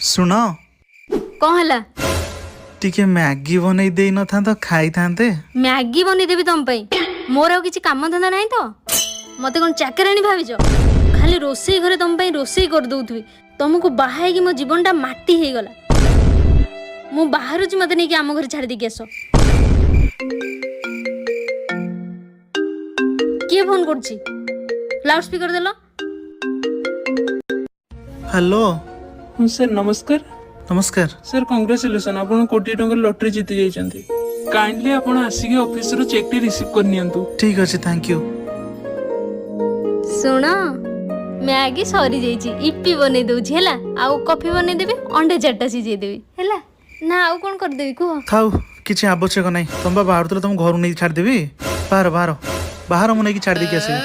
ଶୁଣ। କ'ଣ ହେଲା? ଟିକେ ମ୍ୟାଗି ବନେଇ ଦେଇ ନଥାନ୍ତ, ଖାଇଥାନ୍ତେ। ମ୍ୟାଗି ବନେଇଦେବି ତମ ପାଇଁ? ମୋର ଆଉ କିଛି କାମ ଧନ୍ଦା ନାହିଁ ତ? ମତେ କ'ଣ ଚାକରାଣୀ ଭାବିଛ? ଖାଲି ରୋଷେଇ ଘରେ ତମ ପାଇଁ ରୋଷେଇ କରିଦଉଥିବି? ତମକୁ ବାହା ହେଇକି ମୋ ଜୀବନଟା ମାଟି ହେଇଗଲା। ମୁଁ ବାହାରୁଛି, ମତେ ନେଇକି ଆମ ଘରେ ଛାଡ଼ି ଦେଇକି ଆସ। କିଏ ଫୋନ କରୁଛି? ଲାଉଡ ସ୍ପିକର ଦେଲ। ହ୍ୟାଲୋ। ହଁ ସାର୍, ନମସ୍କାର। ନମସ୍କାର। ସାର୍, କଂଗ୍ରାଚୁଲେସନ୍, ଆପଣ କୋଟିଏ ଟଙ୍କାର ଲଟେରୀ ଜିତି ଯାଇଛନ୍ତି। କାଇଣ୍ଡଲି ଆପଣ ଆସିକି ଅଫିସରୁ ଚେକ୍ଟି ରିସିଭ୍ କରିନିଅନ୍ତୁ। ଠିକ ଅଛି, thank you. ଶୁଣ, ମ୍ୟାଗି ସରିଯାଇଛି, ଇପି ବନେଇ ଦଉଛି ହେଲା। ଆଉ କଫି ବନେଇଦେବି, ଅଣ୍ଡା ଚାରିଟା ସିଝେଇଦେବି, ହେଲା ନା? ଆଉ କ'ଣ କରିଦେବି କୁହ? ଥାଉ, କିଛି ଆବଶ୍ୟକ ନାହିଁ। ତମେ ବା ବାହାରୁଥିଲ, ତମ ଘରୁ ନେଇକି ଛାଡ଼ିଦେବି। ବାହାର, ବାହାର, ବାହାର, ମୁଁ ନେଇକି ଛାଡ଼ି ଦେଇକି ଆସିବି।